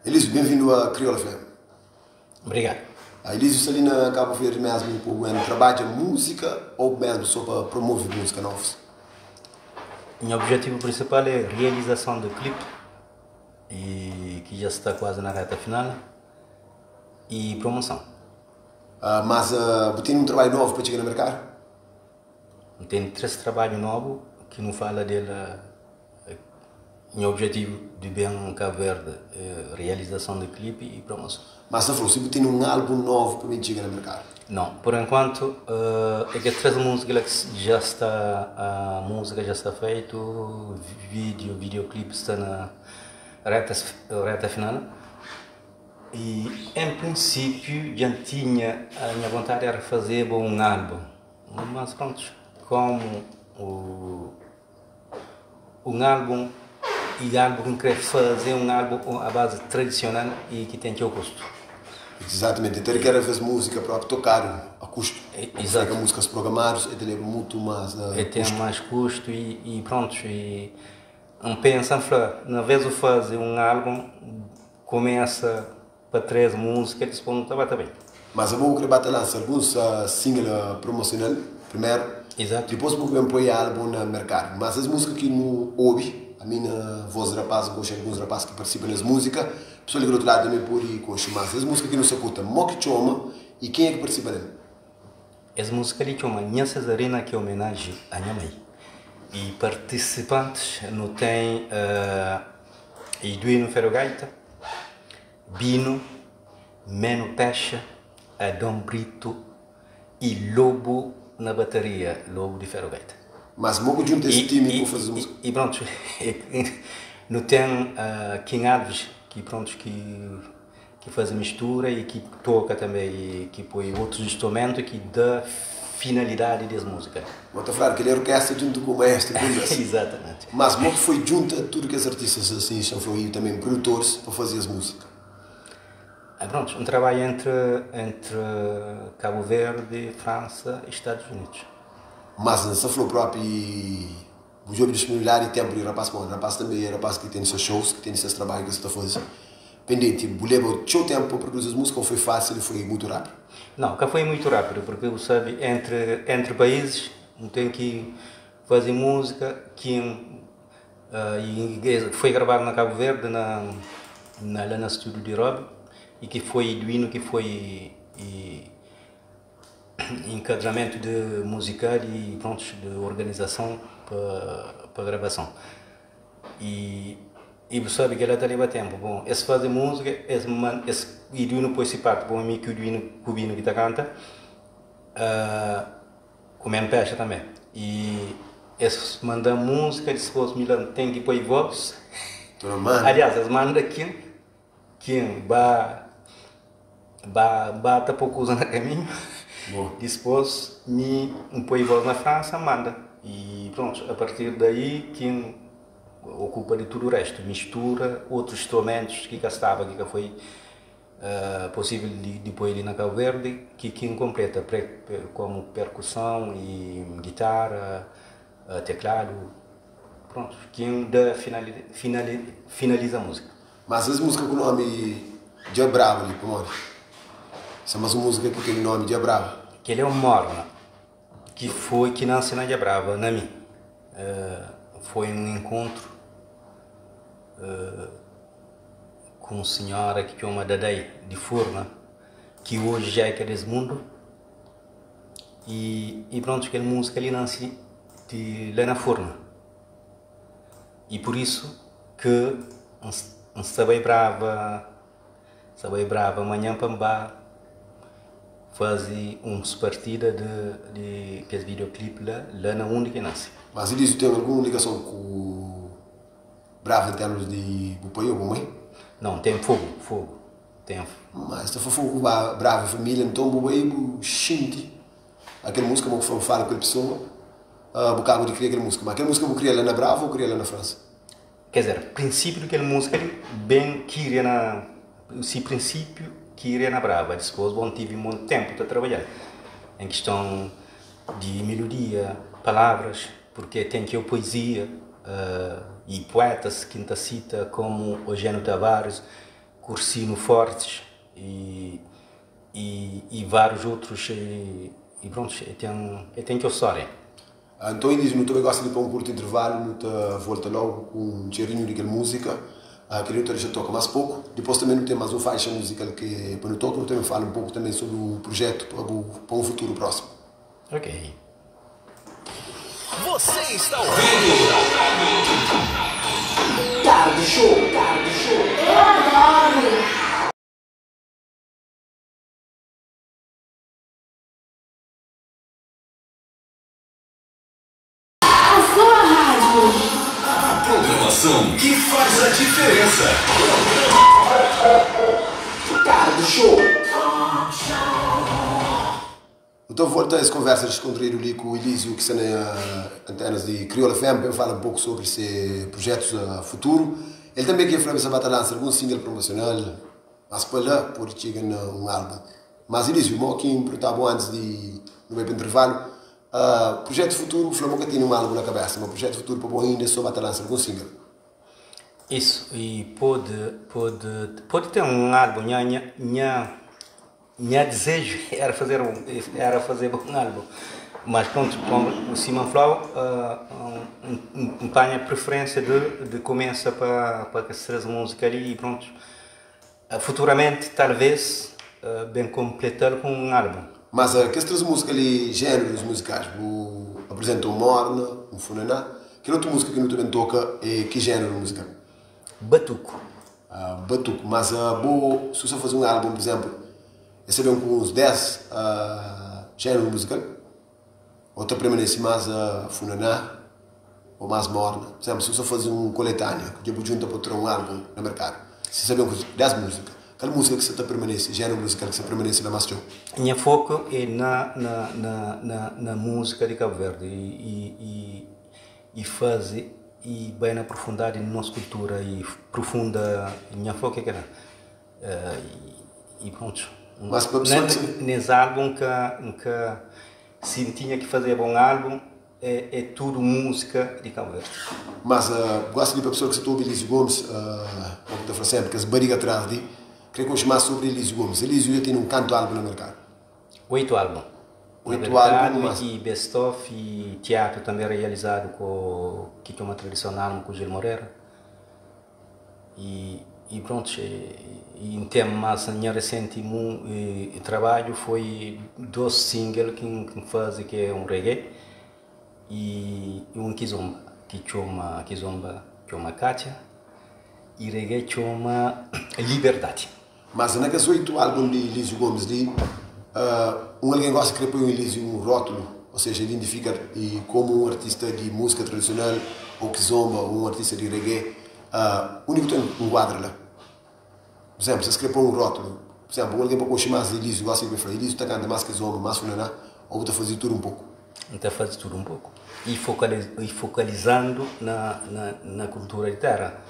Elísio, benvindo a Crioula FM. Obrigado. A Elísio sta li na Cabo Verde mesmo ku N trabadja música ou mesmo só pa promove música novos? Nha objetivo principal é realização do clipe e que já está quase na reta final e promoção. Mas bu tem um trabalho novo pa txiga na mercado? N tem 3 trabalho novo que não fala dele. Nha objetivo de bem Cabo Verde é realização de clipe e promoção. Mas ta fala, si bu tem um álbum novo pa bem txiga na mercado? Não, por enquanto é que 3 músicas que já está, a música já está feito, vídeo, videoclipe está na reta final. E em princípio já tinha, a minha vontade era fazer um álbum, mas pronto, como um álbum e álbum que quer fazer um álbum à base tradicional e que tem que o custo. Exatamente, então ele quer fazer música própria, tocar a custo. Exato. Fica músicas programadas, ele leva muito mais, Ele tem custo. mais custo e pronto, e não pensa, na vez de fazer um álbum, começa para 3 músicas, depois não tá bem. Mas é bom que bate lança alguns single promocional primeiro. Depois vou pôr álbum no mercado. Mas as músicas que não ouve, a minha voz de rapaz, gosto de alguns rapazes que participam nas músicas, a pessoa ali do outro lado também pode ir com mas as músicas que não se escuta, mo que chama e quem é que participa nela? Essa música ali chama Minha Cesarina, que é homenagem à minha mãe. E participantes não tem Eduino Ferrogaita, Bino, Meno Pecha, Adão Brito e Lobo na bateria, Lobo de Ferrogaita. Mas mogo junto esse time para fazer música. E pronto, não tem Kim Alves, que pronto, que faz a mistura e que toca também, e que põe outros instrumentos que dá finalidade das músicas. Vou te falar que ele é orquestra junto com o maestro, tudo isso. Exatamente. Mas mogo foi junto a tudo que os artistas assim são e também produtores para fazer as músicas. Pronto, um trabalho entre Cabo Verde, França e Estados Unidos. Mas nessa falou próprio e o jogo de disponibilidade e tempo de rapaz, bom, rapaz também é rapaz que tem seus shows, que tem seus trabalhos que está fazendo. Pendente, levou seu tempo para produzir as músicas ou foi fácil e foi muito rápido? Não, cá foi muito rápido, porque você sabe, entre países, não tem que fazer música, que e foi gravado na Cabo Verde, lá no estúdio de Rob, e que foi Eduino que foi e, enquadramento de musical e pronto, de organização pa gravação. E você sabe que ela tá leva tempo. Bom, esse fazer música, esse man, esse Eduino põe se parte, bom, amigo Eduino Cubino que tá canta, comendo peixe também. E esse manda música, depois Milan tem que pôr voz. Tô mano. Aliás, eles mandam quem ba tá pouco usando caminho. Boa. Depois me põe voz na França, manda. E pronto, a partir daí quem ocupa de tudo o resto, mistura outros instrumentos que cá estava, que cá foi possível de pôr ali na Cabo Verde, que quem completa, como percussão e guitarra, teclado, pronto, quem dá finaliza a música. Mas as músicas com o nome Dia Bravo ali, como é? Essa é uma música que tem o nome Dia Bravo. Que ele é um morna, que foi que nasceu na Dia Brava, na mim. Foi um encontro com uma senhora que chama Dadai de Furna, que hoje já é que é desse mundo. E pronto, aquela música ali nasce de lá na Furna. E por isso que um sabai brava, sabai brava amanhã para fazer uns partida de que videoclipe lá na onde que nasce. Mas ele tem alguma ligação com o Brava em termos de pai ou mãe? Não, tem fogo, fogo. Tem. Mas se for fogo Brava família, então o pai o xinte. Aquela música que eu falo com a pessoa, o cabo de criar aquela música. Mas aquela música eu criei lá na Brava ou criei lá na França? Quer dizer, princípio daquela música ali, bem queria na, se princípio queria na Brava, depois bom, tive muito tempo para trabalhar em questão de melodia, palavras, porque tem que eu poesia e poetas que cita como Eugênio Tavares, Cursino Fortes e, e, e vários outros e, e pronto, tem, tem que história. Então ele diz, não também gosta de pôr um curto intervalo, não te volta logo com um cheirinho de aquela música, que ele já toca mais pouco. Depois também não tem mais uma faixa musical que para não toca, eu também falo um pouco também sobre o projeto para, o, para um futuro próximo. Ok. Você está ouvindo Tarde Show, Tarde Show. Eu adoro! A sua rádio. A programação que faz a diferença. Tarde Show. Então volta a essa conversa descontraída ali com o Elísio, que está na antenas de Crioula FM, para falar um pouco sobre esse projetos uh, futuro. Ele também quer falar sobre a lança algum single promocional, mas para lá pode chegar um álbum. Mas Elísio, o que perguntava antes de no meio intervalo, projeto futuro, o Flamengo tem um álbum na cabeça, mas projeto futuro para ainda só bater lança algum single. Isso, e pode ter um álbum, minha desejo era fazer um álbum, mas pronto, como o Simão falou, tenho a preferência de começar para as músicas ali e pronto. Futuramente, talvez, bem completar com um álbum. Mas que as três músicas ali, gêneros musicais, o apresenta um morna, um funaná, que outra música que não também toca é que gênero musical? Batuco. Batuco, mas vou, se você fazer um álbum, por exemplo, esse é com uns 10 gêneros musical, ou te permanece mais funaná, ou mais morna. Por exemplo, se você fazer um coletâneo, que eu junto para ter um álbum no mercado, se sabe com 10 músicas, qual música que você permanece, gênero musical que você permanece na mais show? Minha foco é na música de Cabo Verde e fazer e bem aprofundar em nossa cultura e profunda. Minha foco é que era e pronto. Mas para pessoa que... Nesse álbum que se tinha que fazer bom álbum é tudo música de Cabo Verde. Mas gosto de para a pessoa que se ouve Elísio Gomes, como eu falo sempre, que as barrigas atrás de, queria que eu mais sobre Elísio Gomes. Elísio já tem um canto álbum no mercado. 8 álbuns. 8 álbuns. Mas... E best of e teatro também realizado com que é uma tradicional com o Gil Moreira. E pronto, e em tema mais minha recente trabalho foi 2 singles que faz que é um reggae e um kizomba, que chama kizomba, chama Kátia, e reggae chama Liberdade. Mas naqueles 8 álbuns de Elísio Gomes de um alguém gosta de querer pôr um Elísio um rótulo, ou seja, identifica e como um artista de música tradicional ou kizomba, ou um artista de reggae, único tem um quadro lá. Por exemplo, se você quer pôr um rótulo, por exemplo, alguém para chamar de Elísio, gosta de falar, Elísio está cantando mais kizomba, mais funaná, ou está fazendo tudo um pouco? Está fazendo tudo um pouco. E focalizando na cultura de terra.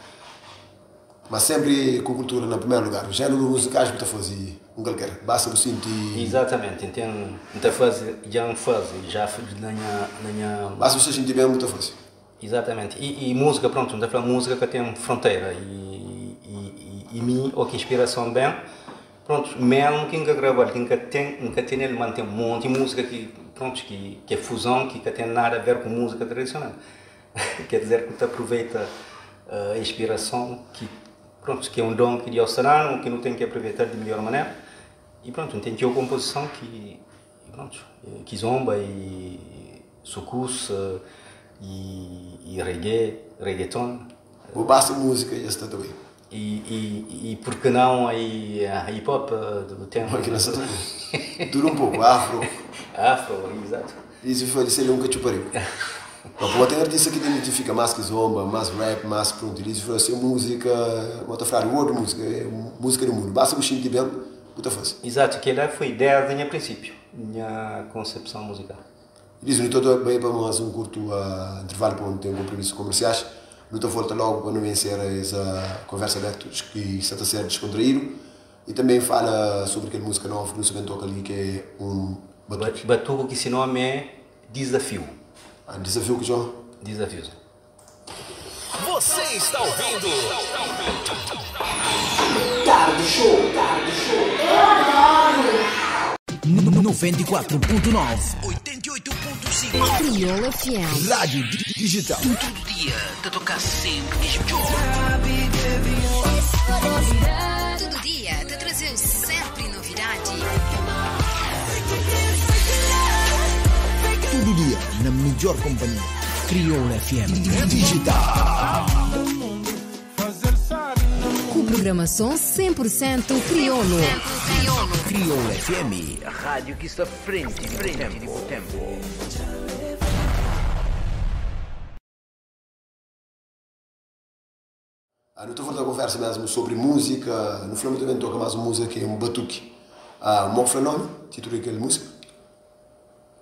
Mas sempre com cultura no primeiro lugar. O gênero musical está fazer um qualquer. Basta você sentir... Exatamente. Então faz, já faz, já na minha... Basta você sentir bem, muito fácil. Exatamente. E música, pronto, não falando música que tem fronteira. E mim, ou que inspiração bem, pronto, mesmo quem nunca gravou, quem nunca tem, ele mantém um monte de música que, pronto, que é fusão, que não tem nada a ver com música tradicional. Quer dizer que tu aproveita a inspiração que, pronto, que é um dom que Deus dá, que não tem que aproveitar de melhor maneira. E pronto, tem que uma composição que, pronto, que zomba e soukous e reggae, reggaeton. Basta música e já está também. E por que não aí a hip hop do tempo? Dura um pouco, afro. Afro, exato. Isso foi seria um cachuparico. Bom, tem artista que identifica mais que zomba, mais rap, mais pronto. Isso foi assim, música, outra frase, world música, música do mundo. Basta você sentir bem, puta fácil. Exato, que lá foi ideia desde o princípio, minha concepção musical. Diz, não estou bem para mais um curto intervalo para onde tem compromissos comerciais. Não estou volta logo para não vencer essa conversa aberta que está a ser descontraído. E também fala sobre aquela música nova que não se toca ali, que é um batuque. Batuque, que esse nome é Desafio. Ah, desafio que João? Desafio. Você está ouvindo Tarde Show. Tarde Show. Eu adoro! 94.9 88.5 Crioula FM. Rádio Digital. Todo dia, te tocar sempre que Todo dia te trazeu sempre novidade. Todo dia, na melhor companhia. Crioula FM. Digital. Com programação 100% crioulo. Crioula FM, a rádio que está à frente do tempo. Não estou falando da conversa mesmo sobre música. No Flamengo também toca mais uma música que é um batuque. Mo foi o nome? Título daquela música?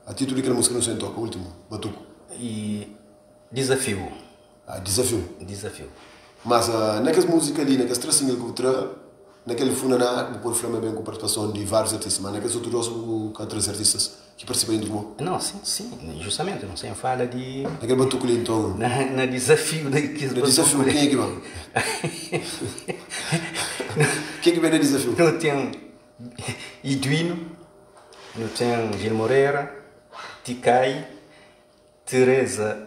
A título daquela música não sei toca, o último, batuque. E desafio. Desafio. Desafio. Mas naquelas músicas ali, naquelas três singles que eu tra, naquele funaná, o povo Flamengo bem com participação de vários artistas, mas naqueles outros dois, com três artistas que participam do irmão. Não, sim, justamente, não sem fala de. Naquele batuque ali, então. Na desafio daqueles No desafio, quem é que vai? Quem é que vem no desafio? Não tem Iduino, não tem Gil Moreira, Ticai, Teresa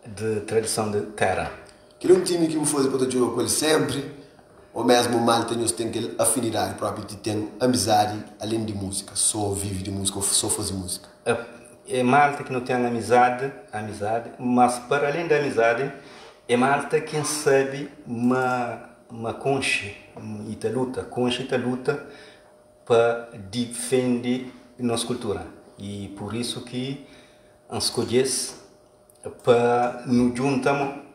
de Tradição de Terra. Que é um time que eu vou fazer para jogar com ele sempre, ou mesmo mal tem aquela afinidade própria, de tem amizade além de música, só vive de música, só faz música. É malta que não tem amizade, mas para além da amizade, é malta quem sabe uma concha e ta luta, para defender nossa cultura. E por isso que escolhesse para nos juntamos,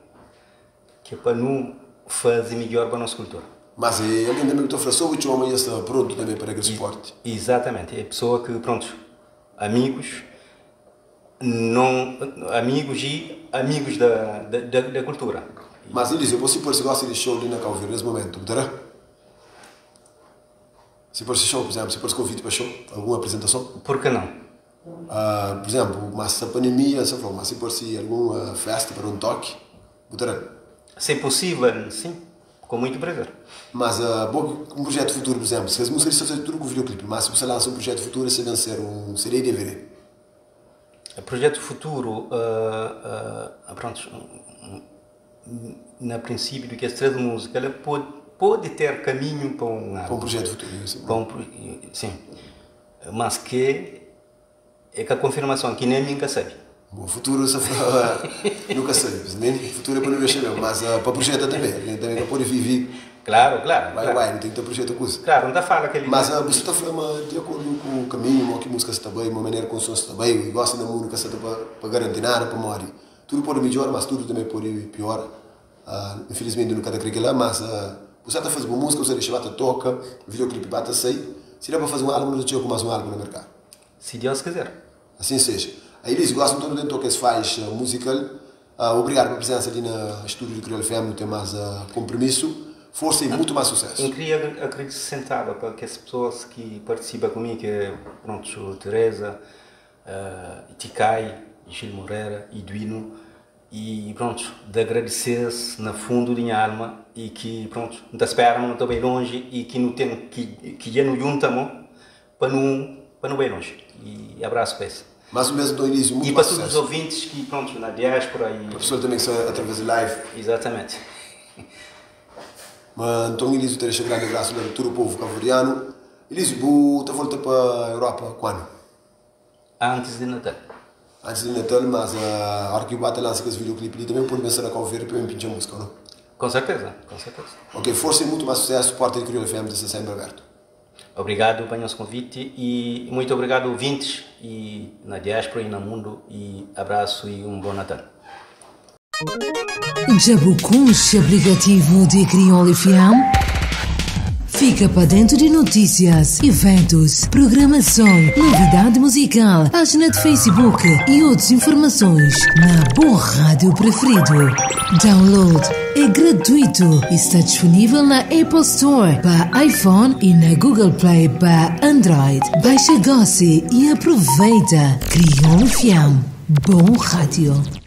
que é para não fazer melhor para a nossa cultura. Mas é alguém também que está falando sobre o homem está pronto também para aquele suporte. Exatamente, é pessoa que, pronto, amigos, não, amigos e amigos da cultura. Mas Elísio, você por se gosta de show ali na Cabo Verde nesse momento, poderá? Se por show, por exemplo, se por convite para show, alguma apresentação? Por que não? Por exemplo, mas a pandemia, se falou, mas se por se alguma festa para um toque, poderá? Se possível, sim, com muito prazer. Mas bom, um projeto futuro, por exemplo, se as músicas estão tudo com videoclipe, mas se você lança um projeto futuro, se vencer um CD e DVD. O projeto futuro, pronto, na princípio do que as três músicas, ela pode ter caminho para um álbum. Para um projeto futuro, sim. Sim, mas que é que a confirmação que nem nunca sabe. Bom, futuro você fala, nunca sabe, nem futuro é para não mexer mesmo, mas para projeto também, também pode viver. Claro, claro. Vai, não tem que ter projeto com isso. Claro, não está falando aquele. Mas você está falando de acordo com o caminho, que música está bem, uma maneira como o som está bem, e gosta da música está para garantir nada, para morrer. Tudo pode melhorar, mas tudo também pode piorar. Infelizmente nunca está lá, mas você está fazendo boa música, você deixa bata toca, videoclipe bata sai. Se dá para fazer um álbum, não tinha mais um álbum no mercado. Se Deus quiser. Assim seja. Aí eles gostam todo dentro que se faz musical. Obrigado pela presença ali no estúdio do Crioula FM, não tem mais compromisso. Força e muito mais sucesso. Eu queria acrescentar para que as pessoas que participam comigo, que é, pronto, Teresa, Ticai, Gil Moreira, Iduino, e pronto, de agradecer-se na fundo da minha alma e que pronto, não te esperam, não estou bem longe e que não tem que já não juntamos para não bem longe. E abraço para esse. Mais um mês do início, muito e para todos os ouvintes que pronto, na diáspora e para a pessoa também que está através de live. Exatamente. Mas então Elísio, te deixo um grande abraço para todo o povo cabo-verdiano. Elísio, você volta para a Europa quando? Antes de Natal. Antes de Natal, mas a hora que bate lança esse videoclipe ali também pode pensar na Cabo Verde para pintar música, não? Com certeza, com certeza. Ok, força e muito mais sucesso, porta de Crioula FM está sempre aberto. Obrigado pelo nosso convite e muito obrigado ouvintes e na diáspora e no mundo e abraço e um bom Natal. Jabucunche aplicativo de Crioula FM. Fica para dentro de notícias, eventos, programação, novidade musical, página de Facebook e outras informações na Boa Rádio Preferido. Download é gratuito e está disponível na Apple Store para iPhone e na Google Play para Android. Baixa Gossi e aproveita. Crioula FM. Bom rádio.